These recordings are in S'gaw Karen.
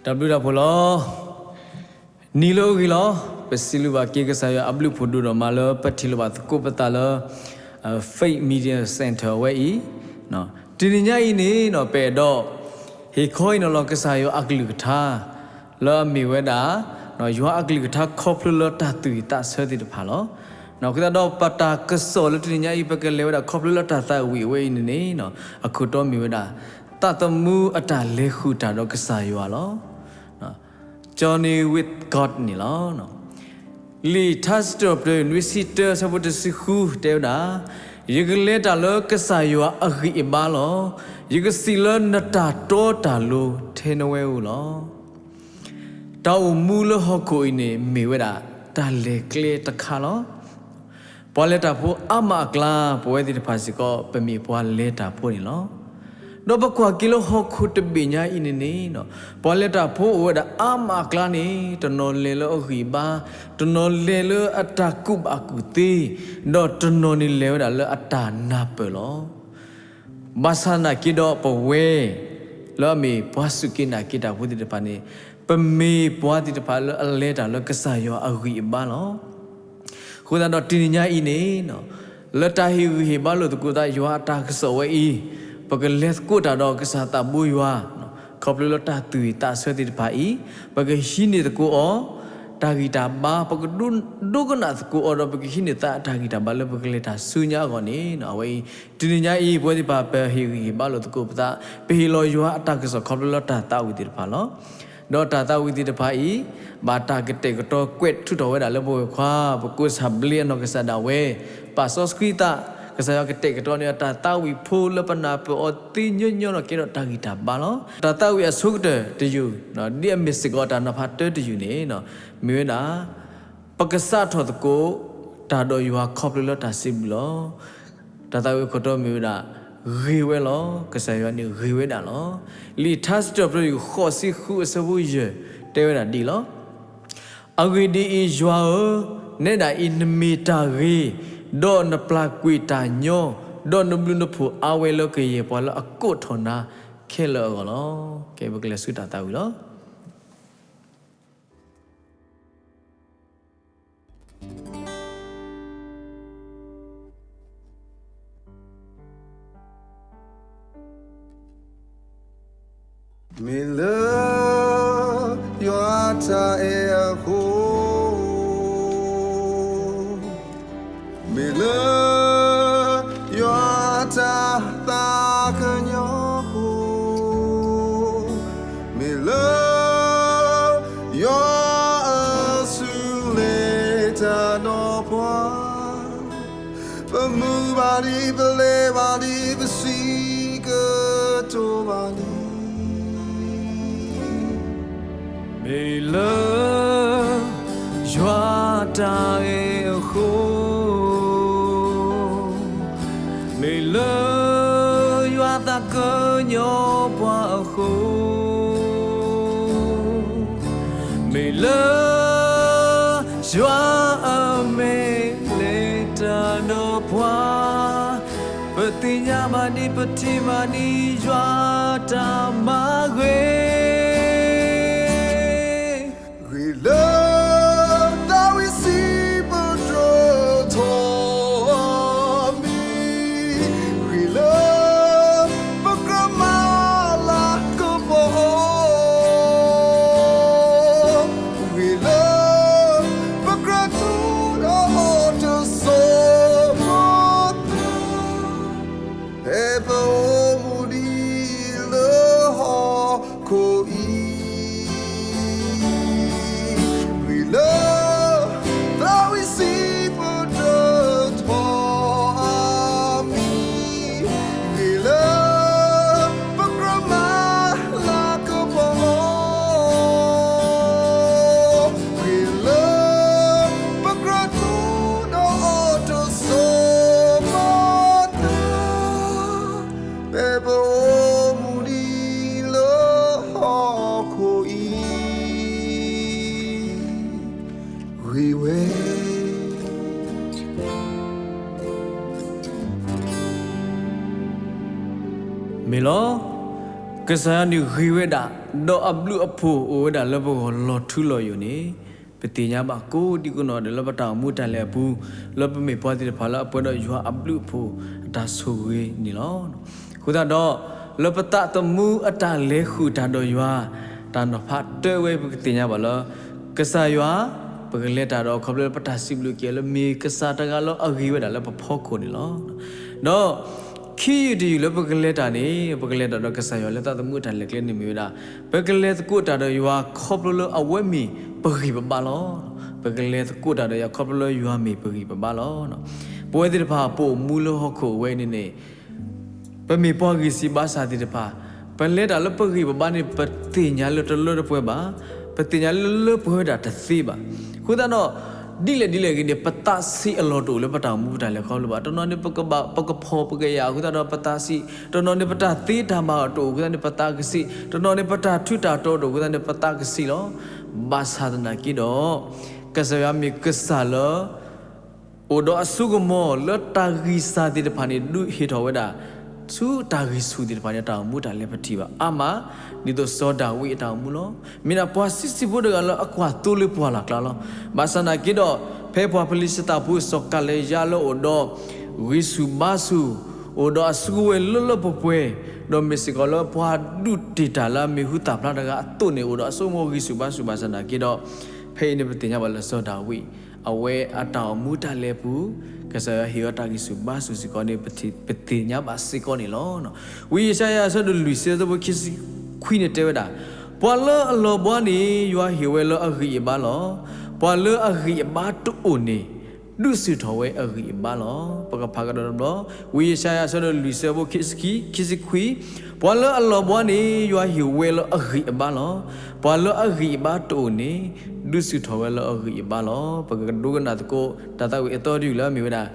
တၢ်ဘျုးတၢ်ဖှိၣ်လီၤ. နံၤလၢအဂ့ၤလီၤ. ပစံးဘျုးဘၣ်က့ၤကစၢ်ယွၤအဘျုးဖှိၣ်ဒိၣ်ဒီးမးလၢပထံၣ်လိာ်ဘၣ်သကိးပသးလၢ Faith Media Center အဝဲအံၤ, တနံၤညါအံၤန့ၣ် ပအဲၣ်ဒိး ဟ့ၣ်ခီအံၤနီၤလီၤကစၢ်ယွၤအကလုၢ်ကထါ လၢအမ့ၢ်ဝဲဒၣ် ယွၤအကလုၢ်ကထါခီဖျိလၢတၢ်သူၣ်ဝံၣ်သးဆၢသ့ၣ်တဖၣ်လီၤ. အဃိသတးဒီးပတၢ်ကစီၣ်လၢတနံၤညါအံၤ ပကလဲၤဝဲဒၣ်ခီဖျိလၢတၢ်သးဝံၣ်အဝဲအံၤန့ၣ်န့ၣ် အခိၣ်တီမ့ၢ်ဝဲဒၣ် သးသမူအတၢ်လဲၤဃုာ်တၢ်ဒီးကစၢ်ယွၤလီၤ. Journey with God န့ၣ်လီၤ. လံာ်ထါစံးထီၣ်ပတြၢၤ နွံဆံတၢ အဆၢဖိတဆံဃု တဲဝဲဒၣ်, ယကလဲၤတၢ်လၢကစၢ်ယွၤအဂံၢ်အဘါလီၤ. ယကစံးလၢနတၢ်တီတၢ်လိၤထဲနဝဲဧိၤလီၤ. တၢ်အိၣ်မူလၢဟီၣ်ခိၣ်အံၤန့ၣ် မ့ၢ်ဝဲဒၣ် တၢ်လဲၤကျဲတခါလီၤ. ပှၤလဲၤတၢ်ဖိအါမးအကျါ ပဝဲသ့ၣ်တဖၣ်စ့ၢ်ကီး ပမ့ၢ်ပှၤလဲၤတၢ်ဖိန့ၣ်လီၤ. ဒီးပကွၢ်က့ၤလၢဟီၣ်ခိၣ်တဘ့ၣ်ညါအံၤန့ၣ်န့ၣ် ပှၤလဲၤတၢ်ဖိအိၣ်ဝဲဒၣ်အါမးအကျါန့ၣ် တနီၤလဲၤလၢအဂံၢ်အဘါ, တနီၤလဲၤလၢအတၢ်ကူၣ်ဘၣ်ကူၣ်သ့, ဒီးတနီၤန့ၣ်လဲၤဝဲဒၣ်လၢအတၢ်နၢ်ပၢၢ်လီၤ. ဘၣ်ဆၣ်သနာ်က့ဒီးပဝဲ လၢအမ့ၢ်ပှၤစူၢ်က့ၤနာ်က့ၤတၢ်ဖိသ့ၣ်တဖၣ်န့ၣ် ပမ့ၢ်ပှၤသ့ၣ်တဖၣ်လၢအလဲၤတၢ်လၢကစၢ်ယွၤအဂံၢ်အဘါလီၤ. အဃိသတးဒီးတနံၤညါအံၤန့ၣ် လၢတၢ်ဟ့ၣ်ဂံၢ်ဟ့ၣ်ဘါလိာ်သကိးသးယွၤအတၢ်ကစီၣ်ဝဲအံၤ ပကလဲၤသကိးတၢ်ဒီးကစၢ်သးဘိယွၤ ခီဖျိလၢတၢ်သူၣ်ဝံၣ်သးဆၢသ့ၣ်တဖၣ်အံၤ ပကဟံးန့ၢ်သကိးအီၤ တၢ်ဂံၢ်တၢ်ဘါ, ပကဒိကနၣ်သကိးအီၤဒီး ပကဟံးန့ၢ်သးအတၢ်ဂံၢ်တၢ်ဘါလၢပကလဲၤတၢ်ဆူညါအဂီၢ်န့ၣ် အဝဲအံၤ တနံၤညါအံၤ ပဝဲသ့ၣ်တဖၣ် ပဟ့ၣ်ဂံၢ်ဟ့ၣ်ဘါလိာ်သကိးပသး, ပဟ့ၣ်လီၤယွၤအတၢ်ကစီၣ်ခီဖျိလၢတၢ်သးဝံၣ်သ့ၣ်တဖၣ်လီၤ. ဒီးတၢ်သးဝံၣ်သ့ၣ်တဖၣ်အံၤ ဘၣ်တၢ်ကတဲာ်ကတီၤကွဲးထုးထီၣ်ဝဲဒၣ်လၢပဝဲၢ်ခွါ, ပကိးဆၣ်ဘျ့အနီၢ်ကစၢ်ဒၣ်ဝဲ, ပာ်စီဆှံသး, ကစၢ်ယွၤကတဲာ်ကတီၤန့ၢ်အတၢ်သးဝံၣ်ဖိလၢပနၢ်ပၢၢ်အီၤသ့ညီညီနီၢ်ကဲဒီးတၢ်ဂံၢ်တၢ်ဘါလီၤ. တၢ်သးဝံၣ်အဆိကတၢၢ်တယုၢ် ဒ်အမ့ၢ်စ့ၢ်ကီးတၢ်နီၤဖးတၢတယုၢ်န့ၣ် မ့ၢ်ဝဲဒၣ် ပကစးထီၣ်သကိး တၢ်ဒီးယွၤခီဖျိလၢတၢ်စံးဘျုးလီၤ. တၢ်သးဝံၣ်အခိၣ်တီမ့ၢ်ဝဲဒၣ် ဂ့ၤဝဲလီၤ. ကစၢ်ယွၤန့ၣ်ဂ့ၤဝဲဒၣ်လီၤ. လံာ်ထါစံးထီၣ်ပတြၢၤ ဃိးဆံဃု အဆၢဖိယဲၢ် တဲဝဲဒၣ်ဒ်အံၤလီၤ. အဂ့ၢ်ဒ်အံၤ, ယွၤဧၢ, နဲဒၣ်အံၤနမ့ၢ်တၢ်ဂ့ၤ, ဒီးနပျၢ်ကွံာ်တၢ်ညီ, ဒီးနဘျုးနဖှိၣ်အါဝဲလၢကယဲၢ်ပှၤလၢအကိးထီၣ်နၤခဲလၢာ်အဂီၢ်လီၤ. ကဲ ပကလဲၤဆူတၢ်သးဝံၣ်လီၤ. မ့ၢ်လၢယွၤတၢ်အဲၣ်အဃိ, မ့ၢ်လၢယွၤတၢ်သးကညီၤအဃိ, မ့ၢ်လၢယွၤအစုလဲၤတၢ်ဒီးပှၤ, ပမုၢ်ဘၣ်ဒံး ပလဲၤဘၣ်ဒံး ပစံးကတိၤဘၣ်ဒံး, မ့ၢ်လၢယွၤတၢ်အဲၣ်အဃိ, မ့ၢ်လၢယွၤသးကညီၤပှၤအဃိ, မ့ၢ်လၢယွၤအမဲာ်လဲၤတၢ်ဒီးပှၤ, ပသ့ၣ်ညါဘၣ်ဒံး ပထံၣ်ဘၣ်ဒံး ယွၤတၢ်မၤဂ့ၤ ဂ့ၤလၢ တၢ်ဝံစံးပတြၢၤထီၣ်မံၤ, ဂ့ၤလၢ ပကြၢးမၤလၤကပီၤ, ဂ့ၤလၢ ပကြၢးတိၢ်ဒီးအီၤတစိၤမီၤသၣ် ဖဲပအိၣ်မူဒံးလၢဟီၣ်ခိၣ်အံၤ, ဂ့ၤလၢ တၢ်ဝံစံးပတြၢၤထီၣ်အမံၤ, ဂ့ၤလၢ ပကြၢးမၤလၤကပီၤ, ဂ့ၤလၢ ပကြၢးတိၢ်ဒီးအီၤတစိၤမီၤသၣ် ဖဲပအိၣ်မူဒံးလၢဟီၣ်ခိၣ်အံၤ, ဂ့ၤဝဲ မ့ၢ်လီၤ. ကစၢ်ယွၤန့ၣ်ဂ့ၤဝဲဒၣ်, ဒီးအဘျုးအဖှိၣ်အိၣ်ဝဲဒၣ်လၢပဂီၢ်လီၤထူလီၤယိာ်န့ၣ်, ပသ့ၣ်ညါဘၣ်ကိးဒံကိးနီၢ်ဒဲးလၢပတၢ်အိၣ်မူတၢ်လဲၤအပူၤ, လၢပမ့ၢ်ပှၤသ့ၣ်တဖၣ်လၢအပှဲၤဒီးယွၤအဘျုးအဖှိၣ်အတၢ်ဆိၣ်ဂ့ၤန့ၣ်လီၤ. အဃိသတးဒီး, လၢပသးသမူအတၢ်လဲၤဃုာ်တၢ်ဒီးယွၤ, တၢ်နီၤဖးတၢဝဲပကသ့ၣ်ညါဘၣ်လၢ ကစၢ်ယွၤ, ပကလဲၤတၢ်ဒီးခီဖျိလၢပတၢ်စံးဘျုးက့ၤအီၤလၢမ့ၢ်ကစၢ်တဂၤလၢအဂ့ၤဝဲဒၣ်လၢပဖီခိၣ်န့ၣ်လီၤ. ဒီး, ခံယုၢ်တယုၢ်လၢပကလဲၤတၢ်န့ၣ်, ပကလဲၤတၢ်ဒီးကစၢ်ယွၤလၢသးသမူအတၢ်လဲၤကျဲန့ၣ်မ့ၢ်ဝဲဒၣ်, ပကလဲၤသကိးတၢ်ဒီးယွၤခီဖျိလၢအဝဲမ့ၢ်ပဂံၢ်ပဘါလီၤ. ပကလဲၤသကိးတၢ်ဒီးယွၤခီဖျိလၢယွၤမ့ၢ်ပဂံၢ်ပဘါလီၤ. ပဝဲသ့ၣ်တဖၣ်ပအိၣ်မူလၢဟီၣ်ခိၣ်အဝဲအံၤန့ၣ်န့ၣ် ပမ့ၢ်ပှၤဂံၢ်စၢ်ဘါစၢ်သ့ၣ်တဖၣ်, ပလဲၤတၢ်လၢပဂံၢ်ပဘါန့ၣ် ပသ့ၣ်ညါလၢတလၢတပှဲၤဘၣ်, ပသ့ၣ်ညါလၢလၢပှဲၤဝဲဒၣ်တသ့ဘၣ်. အဃိသတးဒီး, ဒ်လဲၣ်ဒ်လဲၣ်ဂ့ၤန့ၣ် ပသးဆံးအလီၢ်တအိၣ်လၢပတၢ်အိၣ်မူပတၢ်လဲၤခီဖျိဘၣ်. တနီၤန့ၣ်ပကဘၣ်ပကဖီၣ်ပကယာ်အဃိသတးဒီးပသးဆံး, တနီၤန့ၣ်ပတၢ်သ့တၢ်ဘၣ်အီၤတအိၣ် အဃိသတးန့ၣ်ပသးကဆံး, တနီၤန့ၣ်ပတၢ်ထူးတၢ်တီၤတအိၣ်အဃိသတးန့ၣ်ပသးကဆံးလီၤ. ဘၣ်ဆၣ်သနာ်က့ဒီး, ကစၢ်ယွၤမ့ၢ်ကစၢ်လၢ အိၣ်ဒီးအစိကမီၤလၢတၢ်ဂံၢ်စၢ်သ့ၣ်တဖၣ်န့ၣ် ဒုးဟ့ၣ်ထီၣ်ဝဲဒၣ်, ဆူတၢ်ဂံၢ်ဆူၣ်သ့ၣ်တဖၣ်န့ၣ် တၢ်အိၣ်မူတၢ်လဲၤပထံၣ်ဘၣ်အါမး, ဒ်သိးစီၤဒၤဝံးအတၢ်အိၣ်မူလီၤ. မ့ၢ်ဒၣ်ပှၤဆံးဆံးဖိတဂၤလၢအကွၢ်သိလၢပှၢ်လၢ်ကျါလီၤ. ဘၣ်ဆၣ်သနာ်က့ဒီး, ဖဲပှၤဖလံးစတံဖိစီၤကၤလယါလၢအိၣ်ဒီး, ဂံၢ်ဆူၣ်ဘါဆူၣ်, အိၣ်ဒီးအစုကဝဲၤလၢလၢပှဲၤပှဲၤ, ဒီးမ့ၢ်စ့ၢ်ကီးလၢပှၤဒုးတ့ၢ်တၢ်လၢအမံၤဟူသၣ်ဖျါတဂၤအသိးန့ၣ် အိၣ်ဒီးအစိကမီၤဂံၢ်ဆူၣ်ဘါဆူၣ်ဘၣ်ဆၣ်သနာ်က့ဒီး, ဖဲအံၤန့ၣ်ပသ့ၣ်ညါဘၣ်လၢစီၤဒၤဝံး အဝဲအတၢ်အိၣ်မူတၢ်လဲၤပူၤ, ကစၢ်ယွၤဟ့ၣ်အီၤတၢ်ဂံၢ်ဆူၣ်ဘါဆူၣ်စ့ၢ်ကီးန့ၣ် ပသ့ၣ်ညါဘၣ်စ့ၢ်ကီးန့ၣ်လီၤ. ဝံယၡါယၤအဆၢဒိၣ်လွံၢ်ဆၢဖိခံဆံခွံန့ၣ်တဲဝဲဒၣ်, ပှၤလၢအလီၤဘှါန့ၣ် ယွၤဟ့ၣ်ဝဲလၢအဂံၢ်အဘါလီၤ. ပှၤလၢအဂံၢ်အဘါတအိၣ်န့ၣ်, ဒုးဆူၣ်ထီၣ်ဝဲအဂံၢ်အဘါလီၤ. ပကဖးကဒီးတဘျီ, ဝံယၡါယၤအဆၢဒိၣ်လွံၢ်ဆၢဖိခံဆံခံ, ခံဆံခွံ, ပှၤလၢအလီၤဘှါန့ၣ် ယွၤဟ့ၣ်ဝဲလၢအဂံၢ်အဘါလီၤ. ပှၤလၢအဂံၢ်အဘါတအိၣ်န့ၣ်, ဒုးဆူၣ်ထီၣ်ဝဲလၢအဂံၢ်အဘါလီၤ. ပကဒိကနၣ်သကိး တၢ်သးဝံၣ်အသီတယုၢ်လၢအမ့ၢ်ဝဲဒၣ်,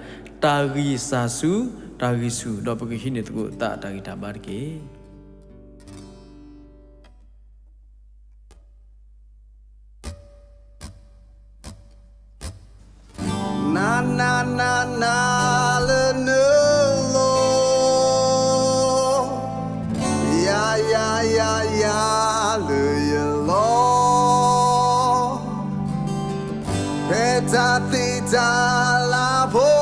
တၢ်ဂံၢ်စၢ်ဆူတၢ်ဂံၢ်ဆူၣ် ဒီးပကဟံးန့ၢ်သကိးသးတၢ်ဂံၢ်တၢ်ဘါတက့ၢ်. နၤနၤနၤနၤလၢနလီၢ်, ယၤယၤယၤယၤလၢယလီၢ်, ဖဲတၢ်သ့တၢ်လၢ်ဖိ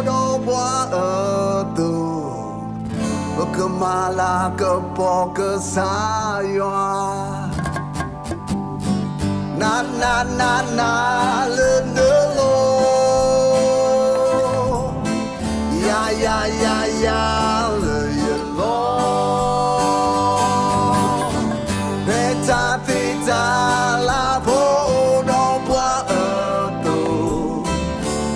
ဒီးပှၤအသိး, ပကမၤလၤကပီၤကစၢ်ယွၤ. နၤနၤနၤနၤလၢနလီၢ်, ယၤယၤယၤယၤလၢယလီၢ်, ဖဲတၢ်သ့တၢ်လၢ်ဖိဒီးပှၤအသိး,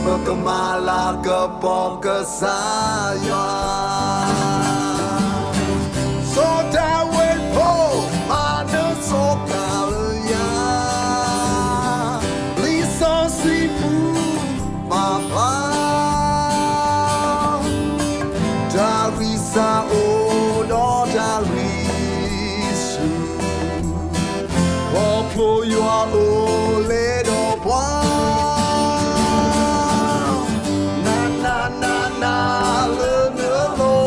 ပကမၤလၤကပီၤကစၢ်ယွၤ. စီၤဒၤဝံးဖိ, မၤနၢၤစီၤကၤလယါ, လံာ်စီဆှံပူၤပာ်ဖျါ, တၢ်ဂံၢ်စၢ်အိၣ်ဒီးတၢ်ဂံၢ်ဆူၣ်, ခီဖျိယွၤအိၣ်လၢဒီးပှၤ. နၤနၤနၤနၤလၢနလီၢ်,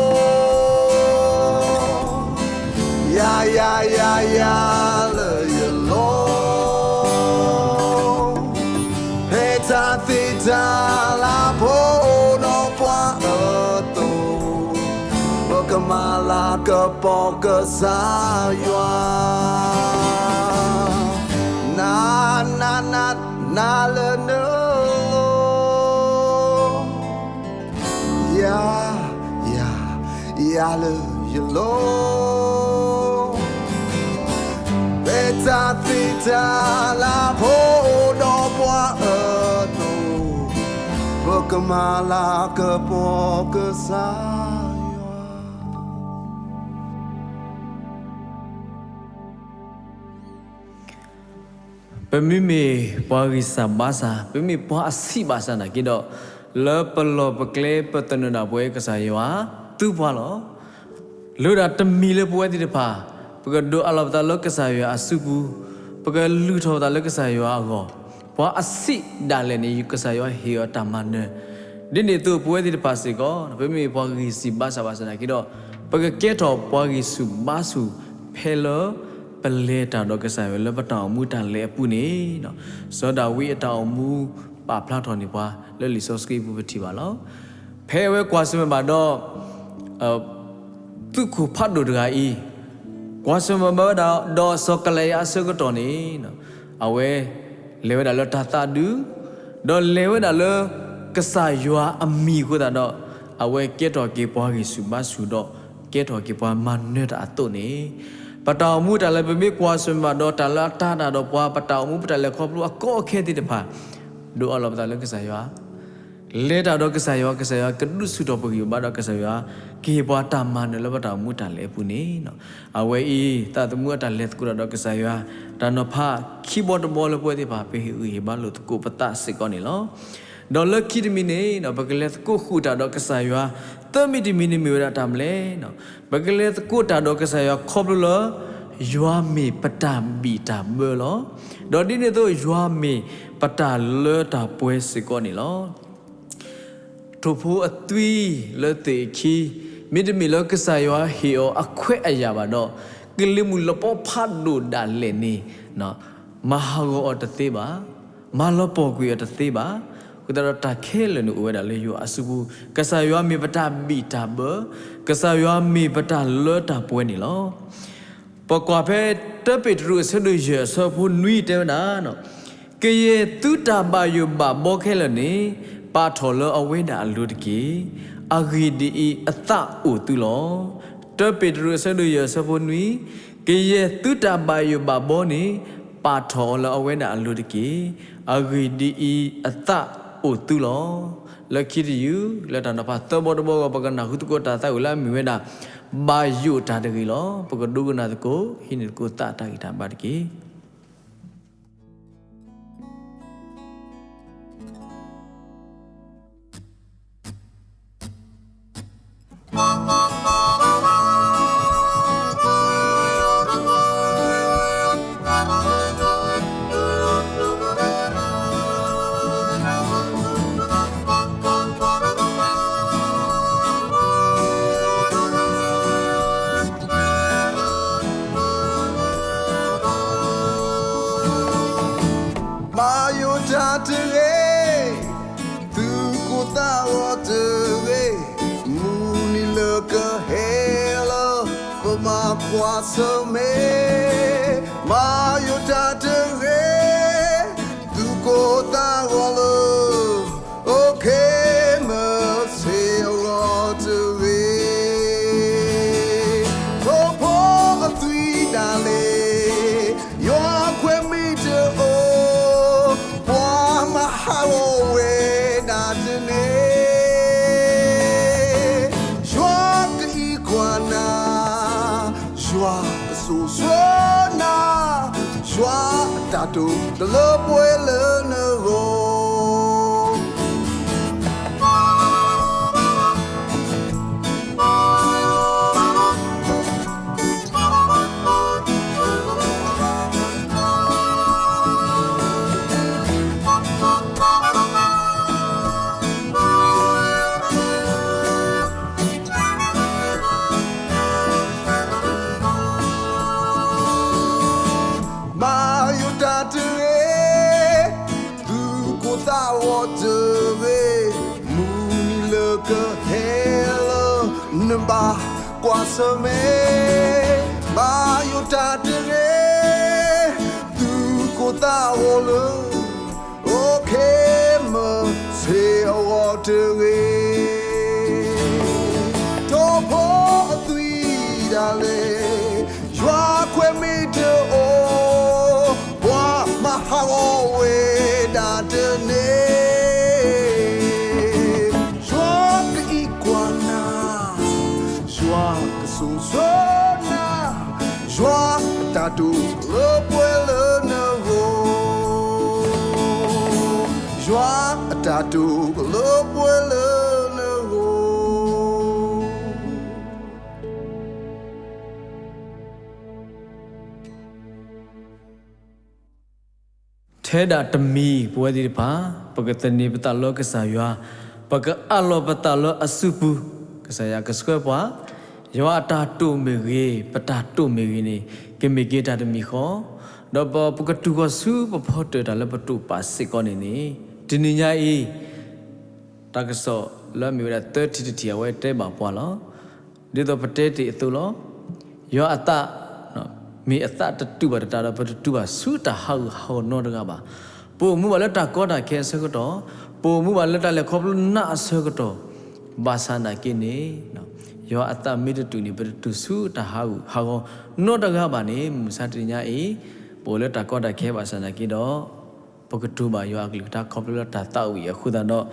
ယၤယၤယၤယၤလၢယလီၢ်, ဖဲတၢ်သ့တၢ်လၢ်ဖိဒီးပှၤအသိး, ပကမၤလၤကပီၤကစၢ်ယွၤ. နၤနၤနၤနၤလၢနလီၢ်, ယၤယၤယၤလၢယလီၢ်, ဖဲတၢ်သ့တၢ်လၢ်ဖိဒီးပှၤအသိး, ပကမၤလၤကပီၤကစၢ်ယွၤ. ပမ့မ့ၢ်ပှၤဂံၢ်စၢ်ဘါစၢ်, ပမ့ၢ်ပှၤအဆံးဘၣ်ဆၣ်သနာ်က့ဒီး, လၢပလီၢ်ပကျဲပသနၢၣ်ဒၣ်ပဝဲကစၢ်ယွၤ, သူပှၤလီၤ. လၢဒၣ်တမံၤလၢပဝဲသ့ၣ်တဖၣ်, ပကဒိးအးလီၤပသးလၢကစၢ်ယွၤအစုပူၤ, ပကလုၢ်ထီၣ်ပသးလၢကစၢ်ယွၤအဂီၢ်, ပှၤအဆံးဒၣ်လဲာ်န့ၣ် ကစၢ်ယွၤဟ့ၣ်အီၤတၢ်မၤနၢၤ, ဒ်န့ၣ်အသိးပဝဲသ့ၣ်တဖၣ်စ့ၢ်ကီး, ပမ့ၢ်ပှၤဂံၢ်စၢ်ဘါစၢ်ဘၣ်ဆၣ်သနာ်က့ဒီး, ပကကဲထီၣ်ပှၤဂံၢ်ဆူၣ်ဘါဆူၣ်, ဖ ဖဲလၢပလဲၤတၢ်ဒီးကစၢ်ယွၤလၢပတၢ်အိၣ်မူတၢ်လဲၤအပူၤန့ၣ်, စီၤဒၤဝံးအတၢ်အိၣ်မူပာ်ဖျါထီၣ်န့ၢ်ပှၤ လၢလံာ်စီဆှံအပူၤပထံၣ်ဘၣ်လီၤ. ဖဲအဝဲကွၢ်ဆၢၣ်မဲာ်ဘၣ်ဒီး သုးခိၣ်ဖးဒိၣ်တဂၤအံၤ, ကွၢ်ဆၢၣ်မဲာ်ဘၣ်ဝဲဒၣ်ဒီးစီၤကလံယၤအဆၢကတီၢ်န့ၣ်, အဝဲလဲၤဝဲဒၣ်လၢတၢ်သးဒူ, ဒီးလဲၤဝဲဒၣ်လၢကစၢ်ယွၤအမံၤအဃိသတးဒီး, အဝဲကဲထီၣ်က့ၤပှၤဂံၢ်ဆူၣ်ဘါဆူၣ်ဒီး ကဲထီၣ်က့ၤပှၤမၤနၢၤတၢ်အသိးန့ၣ်, ပတၢ်အိၣ်မူတၢ်လဲၤ ပမ့ၢ်ကွၢ်ဆၢၣ်မဲာ်ဘၣ်ဒီးတၢ်လၢအတၢ်တၢ်ဒီးပှၤ ပတၢ်အိၣ်မူပတၢ်လဲၤခီဖျိအကီအခဲသ့ၣ်တဖၣ်, ဒုးအးလီၤပသးလၢကစၢ်ယွၤ လဲၤတၢ်ဒီးကစၢ်ယွၤ, ကစၢ်ယွၤကဒုးဆူၣ်ထီၣ်ပဂံၢ်ပဘါဒီးကစၢ်ယွၤ ကဟ့ၣ်ပှၤတၢ်မၤနၢၤလၢပတၢ်အိၣ်မူတၢ်လဲၤအပူၤန့ၣ်, အဝဲအံၤ သးသမူအတၢ်လဲၤသကိးတၢ်ဒီးကစၢ်ယွၤ, တၢ်နီၤဖးခံဘီတဘီလၢပဝဲသ့ၣ်တဖၣ် ပဟ့ၣ်ဂံၢ်ဟ့ၣ်ဘါလိာ်သကိးပသးစ့ၢ်ကီးန့ၣ်လီၤ. ဒီးလၢခံတမံၤန့ၣ် ပကလဲၤသကိးဃုာ်တၢ်ဒီးကစၢ်ယွၤ, သၢမံၤတမံၤန့ၣ်မ့ၢ်ဝဲဒၣ်တၢ်မနုၤလဲၣ်. ပကလဲၤသကိးတၢ်ဒီးကစၢ်ယွၤခီဖျိလၢ ယွၤမ့ၢ်ပတၢ်ဘံၣ်တၢ်ဘၢလီၤ. ဒီးဒ်န့ၣ်အသိး ယွၤမ့ၢ်ပတၢ်လၢတၢ်ပှဲၤစ့ၢ်ကီးန့ၣ်လီၤ. ထိၣ်ဖိအသွံၣ်လၢသ့ၣ်အခံ, မ့တမ့ၢ်လၢကစၢ်ယွၤဟ့ၣ်အီၤအခွဲးအယာ်ဘၣ်ဒီး, ကလံၤမုၢ်လပီဖးဒိၣ်ဒၣ်လဲာ်န့ၣ်, မၤဟးဂီၤအီၤတသ့ဘၣ်, မၤလီၤပှီၢ်ကွံာ်အီၤတသ့ဘၣ်. အဃိသတးဒီးတၢ်ခဲလၢာ်န့ၣ်အိၣ်ဝဲဒၣ်လၢယွၤအစုပူၤ, ကစၢ်ယွၤမ့ၢ်ပတၢ်ဘံၣ်တၢ်ဘၢ, ကစၢ်ယွၤမ့ၢ်ပတၢ်လၢတၢ်ပှဲၤန့ၣ်လီၤ. ပကွၢ်ဖဲတၢပ့းတရူးအဆၢဒိၣ်ယဲၢ်အဆၢဖိနွံတဲဝဲဒၣ်, ကယဲၢ်သုတၢ်ဘၣ်ယိၣ်ဘၣ်ဘီခဲလၢာ်န့ၣ်, ပာ်ထီၣ်လၢအဝဲဒၣ်အလိၤတက့ၢ်. အဂ့ၢ်ဒ်အံၤ, အသးအိၣ်သုလီၤ. တၢပ့းတရူးအဆၢဒိၣ်ယဲၢ်အဆၢဖိနွံ, ကယဲၢ်သုတၢ်ဘၣ်ယိၣ်ဘၣ်ဘီန့ၣ်, ပာ်ထီၣ်အီၤလၢအဝဲဒၣ်အလိၤတက့ၢ်. အဂ့ၢ်ဒ်အံၤ, အသးအိၣ်သုလီၤ. လၢခံတယုၢ် လၢတၢ်နီၤဖးသၢဘီတဘီအဂီၢ် ပကနၢ်ဟူသကိးတၢ်သးဝံၣ်လၢအမ့ၢ်ဝဲဒၣ် ဘၣ်ယိၣ်တၢ်တဂ့ၤလီၤ. ပကဒိကနၣ်သကိး ဟံးန့ၢ်သကိးသးတၢ်ဂံၢ်တၢ်ဘါတက့ၢ်. ဘၣ်ယိၣ်တၢ်တဂ့ၤ, သုးခိၣ်သးဂီၤတဂ့ၤ, မုၢ်နံၤလၢကဟဲလၢ ပမၤကွၢ်ဆၢၣ်မဲာ်, ဘၣ်ယိၣ်တၢ်တဂ့ၤ, သုးခိၣ်သးဂီၤလၢ အိၣ်ခ့မုၢ်ဆ့ၣ်အဂီၢ်တဂ့ၤ. ထိၣ်ဖိအသွံၣ်ဒၣ်လဲာ်, ယွၤခွဲးမ့ၢ်တအိၣ်, ပှၤမၤဟးဂီၤဝဲဒၣ်တန့ၢ်. ယွၤကအံးကွၢ်နၤ, ယွၤကစိာ်ဆှၢနၤ, ယွၤအတၢ်တိာ်တလၢပှဲၤလၢနဂီၢ်. ဘၣ်ယိၣ်တၢ်တဂ့ၤ, သုးခိၣ်သးဂီၤတဂ့ၤ, မုၢ်နံၤလၢကဟဲလၢ နဘၣ်ကွၢ်ဆၢၣ်မဲာ်, ဘၣ်ယိၣ်တၢ်တဂ့ၤ, သုးခိၣ်သးဂီၤလၢ အိၣ်ခ့မုၢ်ဆ့ၣ်အဂီၢ်တဂ့ၤ. ထိၣ်ဖိအသွံၣ်ဒၣ်လဲာ်, ယွၤခွဲးမ့ၢ်တအိၣ်, ပှၤမၤဟးဂီၤဝဲဒၣ်တန့ၢ်. ယွၤကအံးကွၢ်နၤ, ယွၤကစိာ်ဆှၢနၤ, ယွၤအတၢ်တိာ်လၢပှဲၤလၢနဂီၢ်, ယွၤအတၢ်တိာ်လၢပှဲၤလၢနဂီၢ်. ထဲဒၣ်တမံၤ ပဝဲသ့ၣ်တဖၣ် ပကသန့ၤပသးလၢကစၢ်ယွၤ, ပကအးလီၤပသးလၢအစုပူၤ, ကစၢ်ယွၤကဆှၢပှၤ, ယွၤအတၢ်တိာ်မ့ၢ်ဂ့ၤ, ပတၢ်တိာ်မ့ၢ်ဂ့ၤန့ၣ် ကမ့ၢ်က့ၤတၢ်တမံၤဃီ, ဒီးပကတူၢ်ဃီၤဆူပဖီတၢၣ်တၢ်လၢပတိာ်ပာ်စ့ၢ်ကီးန့ၣ်န့ၣ်, တနံၤညါအံၤ တၢ်ကစီၣ်လၢအမ့ၢ်ဝဲဒၣ်သၢထံၣ်တထံၣ် အဝဲတဲဘၣ်ပှၤလီၤ. ဒ်သိးပတဲတ့ၢ်အသိးလီၤ. ယွၤအသး မ့ၢ်အသးတတူၢ်ဘၣ်တတးဒီး ပတတူၢ်ဘၣ်ဆူတၢ်ဟးဂူာ်ဟးဂီၤနီတဂၤဘၣ်. ပအိၣ်မူဘၣ်လၢတၢ်ကီတၢ်ခဲအဆၢကတီၢ်, ပအိၣ်မူဘၣ်လၢတၢ်လဲၤခီဖျိနးအဆၢကတီၢ်, ဘၣ်ဆၣ်နာ်က့န့ၣ် ယွၤအသးမ့ၢ်တတူၢ်န့ၣ် ပတတူၢ်ဆူတၢ်ဟးဂူာ်ဟးဂီၤနီတဂၤဘၣ်န့ၣ် မုၢ်မဆါတနံၤညါအံၤ ပအိၣ်လၢတၢ်ကီတၢ်ခဲဘၣ်ဆၣ်နာ်က့ဒီး ပကတူၢ်ဘၣ်ယွၤအကလုၢ်ကထါခီဖျိလၢတၢ်သးဝံၣ်အဃိသတးဒီး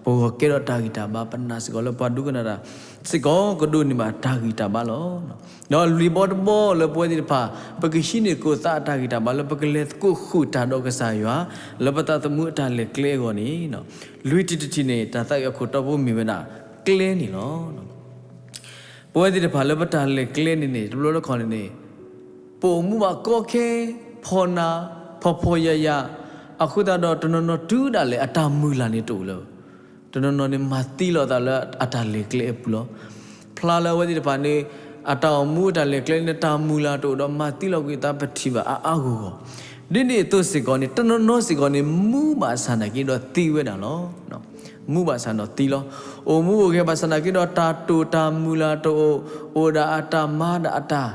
ပဂီၢ်ကဲထီၣ်တၢ်ဂံၢ်တၢ်ဘါ, ပနာ်စ့ၢ်ကီးလၢပှၤဒိကနၣ်တၢ်စ့ၢ်ကီး ကဒိးန့ၢ်ဘၣ်တၢ်ဂံၢ်တၢ်ဘါလီၤ. ဒီးလွံၢ်ဘီတဘီလၢပဝဲသ့ၣ်တဖၣ် ပကဟံးန့ၢ်သကိးသးအတၢ်ဂံၢ်တၢ်ဘါလၢပကလဲၤသကိးဃုာ်တၢ်ဒီးကစၢ်ယွၤ လၢပသးသမူအတၢ်လဲၤကျဲအဂီၢ်န့ၣ်, လွံၢ်ထံၣ်တထံၣ်န့ၣ် တၢ်သးဝံၣ်အခိၣ်တီဖိမ့ၢ်ဝဲဒၣ်ကျဲန့ၣ်လီၤ. ပဝဲသ့ၣ်တဖၣ်လၢပတၢ်လဲၤကျဲန့ၣ်န့ၣ် တဘျီတခီၣ်န့ၣ်န့ၣ် ပအိၣ်မူဘၣ်ကီခဲ ဖီၣ်နး ဖီၣ်ဖီၣ်ယာ်ယာ် အဃိသတးဒီးတနီၤနီၤတုၤဒၣ်လဲာ် အတၢ်မုၢ်လၢ်န့ၣ်တအိၣ်လၢၤ. တနီၤနီၤန့ၣ် မၤသံလီၤသးလၢအတၢ်လဲၤကျဲအပူၤလီၤ. ဖျါလၢအဝဲသ့ၣ်တဖၣ်န့ၣ် အတၢ်အိၣ်မူအတၢ်လဲၤကျဲန့ၣ် တၢ်မုၢ်လၢ်တအိၣ်ဒီး မၤသံလီၤကွံာ်အသး ပထံၣ်ဘၣ်အါအါဂီၢ်ဂီၢ်. ဒ်န့ၣ်အသိးစ့ၢ်ကီးန့ၣ် တနီၤနီၤစ့ၢ်ကီးန့ၣ် မူဘၣ်ဆၣ်နာ်က့ဒီးသံဝဲဒၣ်လီၤ. မူဘၣ်ဆၣ်ဒီးသံလီၤ. အိၣ်မူအိၣ်ဂဲၤဘၣ်ဆၣ်နာ်က့ဒီး တၢ်တိာ်တၢ်မုၢ်လၢ်တအိၣ်, အိၣ်ဒၣ်အတၢ်မၤဒၣ်အတၢ်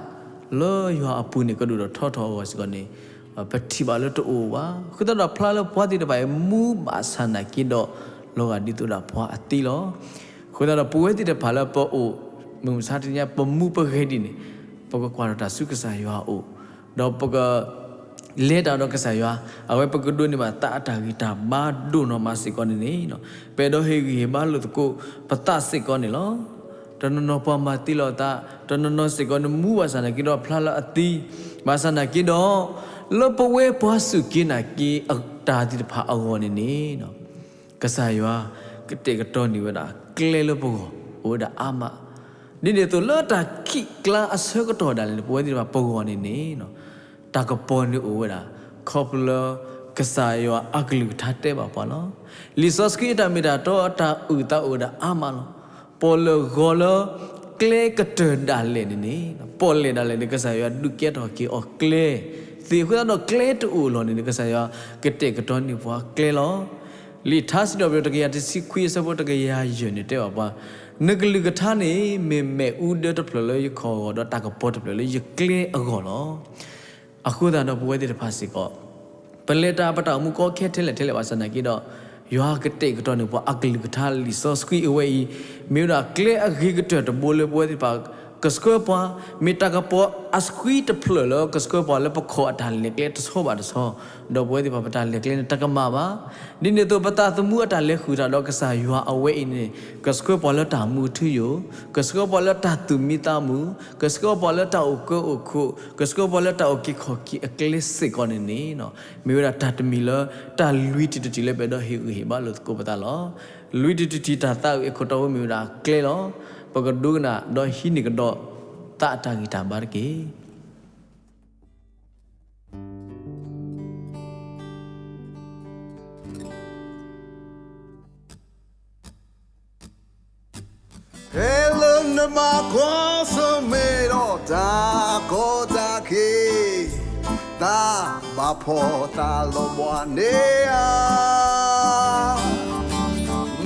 လၢယွၤအပူၤန့ၣ် ကဒိၣ်ထီၣ်ထီထီၣ်အဂီၢ်စ့ၢ်ကီးန့ၣ် ပထံၣ်ဘၣ်လၢတအိၣ်ဘၣ်. အဃိသတးဒီးဖျါလၢပှၤသ့ၣ်တဖၣ်အံၤ မူဘၣ်ဆၣ်နာ်က့ဒီး လီၤဂာ်ဒ်သိးဒၣ်ပှၤအသံလီၤ. အဃိသတးဒီးပဝဲသ့ၣ်တဖၣ်လၢပအိၣ် မုၢ်မဆါတနံၤညါ ပမူပဂဲၤဒ်န့ၣ် ပကကွၢ်ထီၣ်တၢ်ဆူကစၢ်ယွၤအအိၣ်, ဒီးပက လဲၤတၢ်ဒီးကစၢ်ယွၤ, အဝဲပကဒိးန့ၢ်ဘၣ်သးအတၢ်ဂံၢ်တၢ်ဘါဒိၣ်နီၢ်မးစ့ၢ်ကီးန့ၣ်န့ၣ်, ပအဲၣ်ဒိးဟ့ၣ်ဂံၢ်ဟ့ၣ်ဘါလိာ်သကိးပသးစ့ၢ်ကီးန့ၣ်လီၤ. တနီၤနီၤပှၤမၤသံလီၤသး, တနီၤနီၤစ့ၢ်ကီးန့ၣ် မူဘၣ်ဆၣ်နာ်က့ဒီးဖျါလၢအသံ, ဘၣ်ဆၣ်နာ်က့ဒီး လၢပဝဲပှၤစူၢ်က့ၤနာ်က့ၤအတၢ်သ့ၣ်တဖၣ်အဂီၢ်န့ၣ်န့ၣ် ကစၢ်ယွၤကတဲာ်ကတီၤန့ၢ်ဝဲဒၣ်ကျဲလၢပဂီၢ် အိၣ်ဝဲဒၣ်အါမး, ဒ်န့ၣ်အသိးလၢတၢ်ခံးကျါအဆၢကတီၢ်ဒၣ်လဲာ်န့ၣ် ပဝဲသ့ၣ်တဖၣ်ပဂီၢ်န့ၣ်န့ၣ် တၢ်ကပီၤန့ၣ်အိၣ်ဝဲဒၣ် ခီဖျိလၢကစၢ်ယွၤအကလုၢ်ကထါတဲဘၣ်ပှၤလီၤ. လံာ်စီဆှံအတၢ်မ့ၢ်တၢ်တီအတၢ်အုၣ်သးအိၣ်ဝဲဒၣ်အါမးလီၤ. ပီၣ်လဲၣ်ဂီၤလၢ ကျဲကတၢၢ်ဒၣ်လဲာ်န့ၣ်န့ၣ် ပီၣ်လဲၣ်ဒၣ်လဲာ်န့ၣ် ကစၢ်ယွၤဒုးကဲထီၣ်က့ၤအီၤကျဲသ့ၣ်အဃိသတးဒီး ကျဲတအိၣ်လီၤန့ၣ်န့ၣ် ကစၢ်ယွၤကတဲာ်ကတီၤန့ၢ်ပှၤကျဲလီၤ. လံာ်ထါစံးထီၣ်ပတြၢၤတကယၤတဆံခွံအဆၢဖိတကယၤယဲၢ်န့ၣ်တဲဘၣ်ပှၤ, နကလုၢ်ကထါန့ၣ် မ့ၢ်မ့ၣ်အူဒၢတဖျၢၣ်လၢယခီၣ်အဂီၢ် ဒီးတၢ်ကပီၤတဖျၢၣ်လၢယကျဲအဂီၢ်လီၤ. အဃိသတးဒီးပဝဲသ့ၣ်တဖၣ်စ့ၢ်ကီး ပလဲၤတၢ်ပတၢ်အိၣ်မူကီခဲထဲလဲၣ်ထဲလဲၣ်ဘၣ်ဆၣ်နာ်က့ဒီး ယွၤကတဲာ်ကတီၤန့ၢ်ပှၤအကလုၢ်ကထါလံာ်စီဆှံအဝဲအံၤ မ့ၢ်ဝဲဒၣ်ကျဲအဂ့ၤကတၢၢ်တဘိလၢပဝဲသ့ၣ်တဖၣ်ကဆှၢပှၤ, မ့ၢ်တၢ်ကပီၤအဆှံတဖျၢၣ်လၢကဆှၢပှၤလၢပခီၣ်အတၢ်လဲၤကျဲတဆီဘၣ်တဆီ, ဒီးပဝဲသ့ၣ်တဖၣ်ပတၢ်လဲၤကျဲန့ၣ်တၢ်ကမၣ်ဘၣ်. ဒ်န့ၣ်အသိးပသးသမူအတၢ်လဲၤဃုာ်တၢ်ဒီးကစၢ်ယွၤအဝဲအံၤန့ၣ် ကဆှၢပှၤလၢတၢ်မူထူယိာ်, ကဆှၢပှၤလၢတၢ်သူၣ်မံသးမုာ်, ကဆှၢပှၤလၢတၢ်အိၣ်ကၢအိၣ်ခိး, ကဆှၢပှၤလၢတၢ်အိၣ်က့ၤခီၣ်က့ၤအကျဲစ့ၢ်ကီးန့ၣ်န့ၣ်, မ့ၢ်ဝဲဒၣ်တၢ်တမံၤလၢ တၢ်လွံၢ်ထံၣ်တထံၣ်လၢပအဲၣ်ဒိးဟ့ၣ်ဂံၢ်ဟ့ၣ်ဘါလိာ်သကိးပသးလီၤ. လွံၢ်ထံၣ်တထံၣ်တၢ်သးဝံၣ်အခိၣ်တီဖိမ့ၢ်ဝဲဒၣ်ကျဲလီၤ. ပကဒိကနၣ်ဒီးဟံးန့ၢ်ကဒီး သးအတၢ်ဂံၢ်တၢ်ဘါတက့ၢ်. ဖဲလၢနမၤကွၢ်ဆၢၣ်မဲာ်ဒီးတၢ်ကီတၢ်ခဲ, သးဘၣ်ဖှီၣ်သးလီၤဘှါန့ၣ်ဧါ.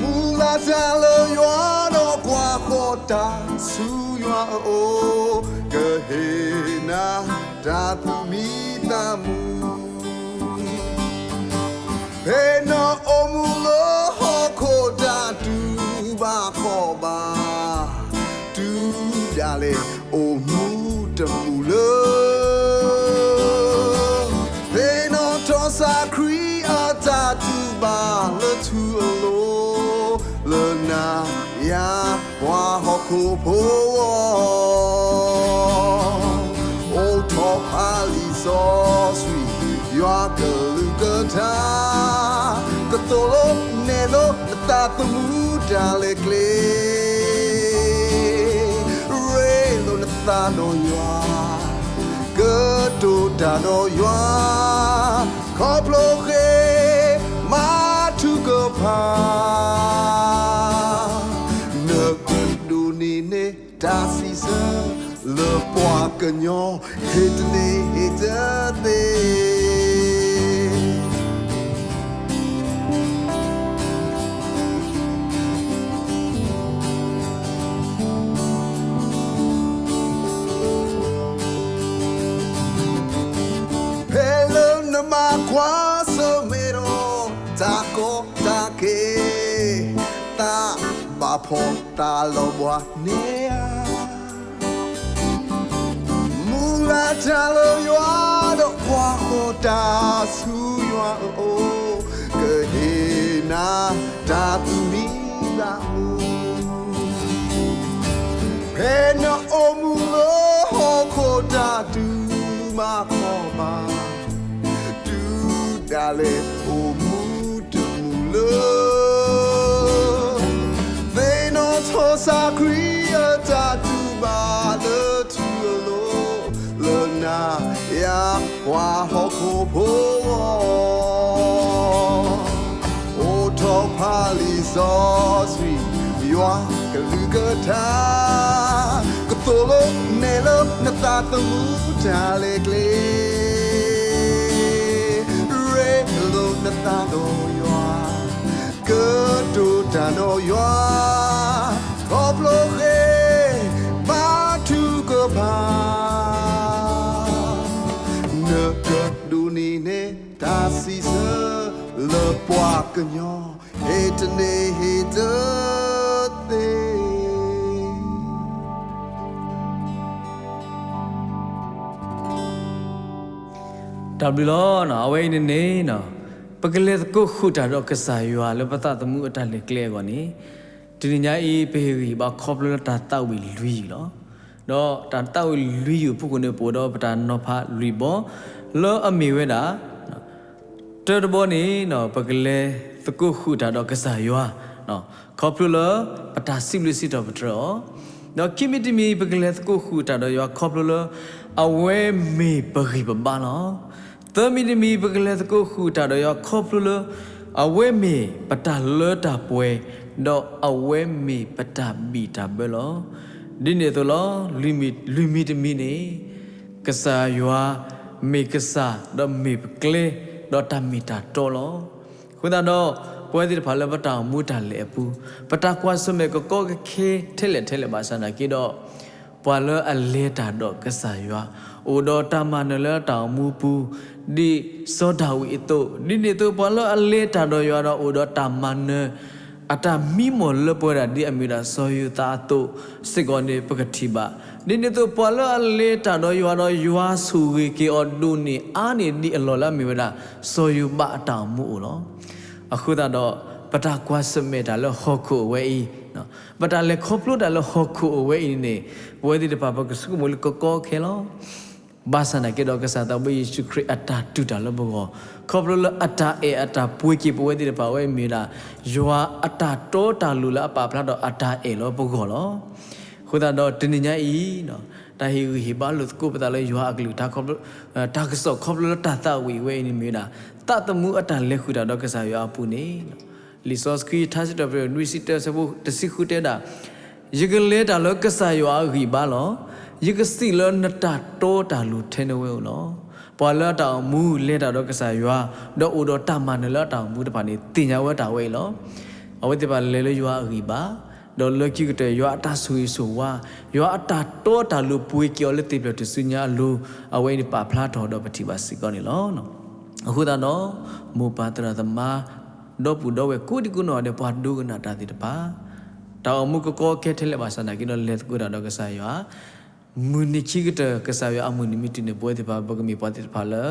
မုၢ်လၢ်တၢ်လၢယွၤဒီးကွၢ်ဃီၤတၢ်ဆူယွၤအအိၣ်, ကဟ့ၣ်နၤတၢ်သူၣ်မံသးမုာ် ဖဲနအိၣ်မူလၢဟီၣ်ခိၣ်တၢ်တူၢ်ဘၣ်ခီၣ်ဘၣ်, တုၤဒၣ်လဲာ်အိၣ်မူတမူလၢ သ့ၣ်နီၣ်ထီၣ်စၢ်ခရံာ်အတၢ်တူၢ်ဘၣ်လၢထူအလိၤ, လၢနၤယၤပှၤဟီၣ်ခိၣ်ဖိအဂီၢ် အိးထီၣ်ဖးလံာ်စီဆှံ ယွၤကလုၢ်ကထါ, ကသိၣ်လိနဲၣ်လိနသးသမူတၢ်လဲၤကျဲ, ရ့လိာ်နသးဒီးယွၤ, ကတိၤတၢ်ဒီးယွၤ, ခီဖျိဃ့မၤထူကဖၣ် နကဒိးန့ၢ်န့ၢ်တၢ်စံးဆၢ ကညီ ဟ့ၣ်တန့ၢ်ဟ့ၣ်တသ့ ဖဲလၢနမၤကွၢ်ဆၢၣ်မဲာ်ဒီး တၢ်ကီတၢ်ခဲ သးဘၣ်ဖှီၣ်သးလီၤဘှါန့ၣ်ဧါ. မူလၢ်တၢ်လၢယွၤဒီး ကွၢ်ဃီၤတၢ်ဆူယွၤအအိၣ်, ကဟ့ၣ်နၤတၢ်သူၣ်မံသးမုာ်. ဖဲနအိၣ်မူလၢဟီၣ်ခိၣ်တၢ်ဒူၣ်မးခီၣ်ဘၣ်, တုၤဒၣ်လဲာ်အိၣ်မူတမူလၢ သ့ၣ်နီၣ်ထီၣ်စၢ်ခရံာ်အတၢ်တူၢ်ဘၣ်လၢထူအလိၤ, လၢနၤယၤပှၤဟီၣ်ခိၣ်ဖိအဂီၢ်, အိးထီၣ်ဖးလံာ်စီဆှံ ယွၤကလုၢ်ကထါ, ကသိၣ်လိနဲၣ်လၢနသးသမူတၢ်လဲၤကျဲ ရ့လိာ်နသးဒီးယွၤ, ကတိၤတၢ်ဒီးယွၤ, ခီဖျိဃ့ဘါထုကဖၣ်, နကဒိးန့ၢ်န့ၢ်တၢ်စံးဆၢလၢပှၤကညီ ဟ့ၣ်တန့ၢ်ဟ့ၣ်တသ့. တၢ်ဘျုးလီၤ. အဝဲအံၤန့ၣ်န့ၣ် ပကလဲၤသကိးဃုာ်တၢ်ဒီးကစၢ်ယွၤလၢပသးသမူအတၢ်လဲၤကျဲအဂီၢ်န့ၣ်, တနံၤညါအံၤ ပဟ့ၣ်ဂံၢ်ဟ့ၣ်ဘါခီဖျိလၢတၢ်သးဝံၣ်လွံၢ်ယုၢ်လီၤ. ဒီးတၢ်သးဝံၣ်လွံၢ်ယုၢ်အဖီခိၣ်န့ၣ် ပအိၣ်ဒီးပတၢ်နီၤဖးလွံၢ်ဘီ လၢအမ့ၢ်ဝဲဒၣ် တၢတဘီန့ၣ် ပကလဲၤသကိးဃုာ်တၢ်ဒီးကစၢ်ယွၤ ခီဖျိလၢပတၢ်စံးဘျုးစံးထီၣ်ပတြၢၤအီၤ, ဒီးခံမံၤတမံၤ ပကလဲၤသကိးဃုာ်တၢ်ဒီးယွၤခီဖျိလၢ အဝဲမ့ၢ်ပဂံၢ်ပဘါလီၤ. သၢမံၤတမံၤ ပကလဲၤသကိးဃုာ်တၢ်ဒီးယွၤခီဖျိလၢ အဝဲမ့ၢ်ပတၢ်လၢတၢ်ပှဲၤ ဒီးအဝဲမ့ၢ်ပတၢ်ဘံၣ်တၢ်ဘၢလီၤ. ဒ်န့ၣ်အသိးလီၤ. လွံၢ်မံၤတမံၤန့ၣ် ကစၢ်ယွၤမ့ၢ်ကစၢ် ဒီးမ့ၢ်ပကျဲ ဒီးတၢ်မ့ၢ်တၢ်တီလီၤ. အဃိသတးဒီး ပဝဲသ့ၣ်တဖၣ်လၢပတၢ်အိၣ်မူတၢ်လဲၤအပူၤ ပတၢ်ကွၢ်ဆၢၣ်မဲာ်ကကီကခဲထဲလဲၣ်ထဲလဲၣ်ဘၣ်ဆၣ်သနာ်က့ဒီး ပှၤလၢအလဲၤတၢ်ဒီးကစၢ်ယွၤ အိၣ်ဒီးတၢ်မၤနၢၤလၢတၢ်အိၣ်မူပူၤ ဒ်စီၤဒၤဝံးအသိး, ဒ်န့ၣ်အသိး ပှၤလၢအလဲၤတၢ်ဒီးယွၤဒီးအိၣ်ဒီးတၢ်မၤနၢၤ အတၢ်မံမီၢ်လၢပှဲၤဒၣ်ဒ်အမ့ၢ်ဝဲဒၣ်စီၤယိၤသးအသိးစ့ၢ်ကီးန့ၣ် ပကထံၣ်ဘၣ်. ဒ်န့ၣ်အသိး ပှၤလၢအလဲၤတၢ်ဒီးယွၤဒီးယွၤဆိၣ်ဂ့ၤက့ၤအီၤဒိၣ်န့ၢ်အါန့ၢ်ဒ်အလီၢ်လၢအမ့ၢ်ဝဲဒၣ် စီၤယိၤဘးအတၢ်အိၣ်မူအိၣ်လီၤ. အဃိသတးဒီး ပတၢ်ကွၢ်ဆၢၣ်မဲာ်တၢ်လၢဟီၣ်ခိၣ်အဝဲအံၤ, ပတၢ်လဲၤခီဖျိတၢ်လၢဟီၣ်ခိၣ်အဝဲအံၤန့ၣ် ပဝဲသ့ၣ်တဖၣ်ပကဆိကမိၣ်လၢကကီခဲလီၤ. ဘၣ်ဆၣ်သနာ်က့ဒီး ကစၢ်သးဘိယ့ၣ်ၡူးခရံာ်အတၢ်တူၢ်တၢ်လၢပဂီၢ်, ခီဖျိလၢအတၢ်အဲၣ်အတၢ်ပှ့ၤက့ၤပဝဲသ့ၣ်တဖၣ်အဝဲအံၤမ့ၢ်ဝဲဒၣ် ယွၤအတၢ်တီတၢ်လိၤလၢအပာ်ဖျါထီၣ်အတၢ်အဲၣ်လၢပဂီၢ်လီၤ. အဃိသတးဒီးတနံၤညါအံၤ တၢ်ဟ့ၣ်ဂံၢ်ဟ့ၣ်ဘါလိာ်သကိးပသးလၢယွၤအကလုၢ်ကထါ တၢ်ကစီၣ်ခီဖျိလၢတၢ်သးဝံၣ်ဝဲအံၤန့ၣ်မ့ၢ်ဝဲဒၣ် သးသမူအတၢ်လဲၤဃုာ်တၢ်ဒီးကစၢ်ယွၤအပူၤန့ၣ် လံာ်စီဆှံထါစံးထီၣ်ပတြၢၤ နွံဆံတၢ ဆၢဖိတဆံဃုတဲဒၣ်, ယကလဲၤတၢ်လၢကစၢ်ယွၤအဂံၢ်ဘါလီၤ. ယကစံးလၢနတၢ်တီတၢ်လိၤထဲနဝဲအိၣ်လီၤ. ပှၤလၢအတၢ်အိၣ်မူလဲၤတၢ်ဒီးကစၢ်ယွၤ ဒီးအိၣ်ဒီးတၢ်မၤနၢၤလၢအတၢ်အိၣ်မူတဖၣ်န့ၣ် သ့ၣ်ညါဝဲတၢ်ဝဲအံၤလီၤ. အဝဲသ့ၣ်တဖၣ်လဲၤလၢယွၤအဂံၢ်ဘါ, ဒီးလၢခံကတၢၢ် ယွၤအတၢ်ဆိၣ်ဂ့ၤဆိၣ်ဝါ, ယွၤအတၢ်တီတၢ်လိၤပှ့ၤက့ၤအီၤလၢသ့ၣ်ဖျၢၣ်ထူၣ်စုညါအလိၤ, အဝဲအံၤန့ၣ်ပာ်ဖျါထီၣ်ဒီးပထံၣ်ဘၣ်စ့ၢ်ကီးန့ၣ်လီၤ. အဃိသတးဒီး မိၢ်ပၢ်သရၣ်သမါ ဒီပုၢ်ဒီဝဲၢ်ကိးဒံကိးနီၢ်ဂၤဒဲး ပှၤဒိကနၣ်တၢ်သ့ၣ်တဖၣ်, တၢ်အိၣ်မူကကီခဲထဲလဲၣ်ဘၣ်ဆၣ်သနာ်က့ဒီး လဲၤသကိးတၢ်ဒီးကစၢ်ယွၤ, မုၢ်နံၤခံကတၢၢ် ကစၢ်ယွၤအမုၢ်နံၤမ့ၢ်တုၤန့ၣ် ပဝဲသ့ၣ်တဖၣ် ပကမ့ၢ်ပှၤသ့ၣ်တဖၣ်လၢ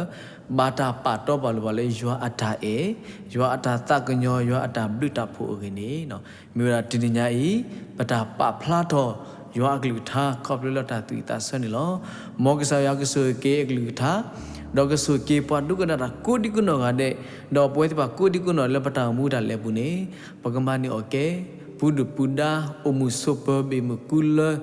ဘၣ်တၢ်ပာ်တီပာ်လိၤပှၤလၢယွၤအတၢ်အဲၣ်, ယွၤအတၢ်သးကညီၤ, ယွၤအတၢ်ဘျုးတၢ်ဖှိၣ်အဂ့ၢ်န့ၣ်, မ့ၢ်ဝဲဒၣ်တနံၤညါအံၤ ပတၢ်ပာ်ဖျါထီၣ် ယွၤအကလုၢ်ကထါ ခီဖျိလၢတၢ်သူၣ်ဝံၣ်သးဆၢန့ၣ်လီၤ. မ်ကစၢ်ယွၤကဆိၣ်ဂ့ၤက့ၤအကလုၢ်ကထါ, ဒီးကဆိၣ်ဂ့ၤက့ၤပှၤဒိကနၣ်တၢ်ကိးဒံကိးနီၢ်ဂၤဒဲး, ဒီးပဝဲသ့ၣ်တဖၣ်ကိးဒံကိးနီၢ်လၢပတၢ်အိၣ်မူတၢ်လဲၤအပူၤန့ၣ်, ပကမၤန့ၢ်အီၣ်ကဲ, ပူၤဒုၣ်ပူၤဒါ, အိၣ်မုာ်ဆိးပၢၤ, ဘ့ၣ်မုၢ်ကူလၢ,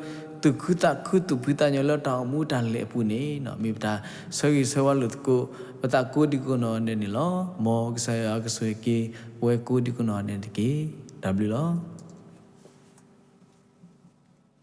သူၣ်ခုသးခု, သူၣ်ဖှံသးညီလၢတၢ်အိၣ်မူတၢ်လဲၤအပူၤန့ၣ်, မ့ၢ်ပတၢ်ဆၢဂ့ၤဆၢဝါလိာ်သကိး ပသးကိးဒံကိးနီၢ်ဂၤဒဲးန့ၣ်လီၤ. မ်ကစၢ်ယွၤကဆိၣ်ဂ့ၤက့ၤ ပဝဲကိးဒံကိးနီၢ်ဂၤဒဲးန့ၣ်တက့ၢ်. တၢ်ဘျုးလီၤ.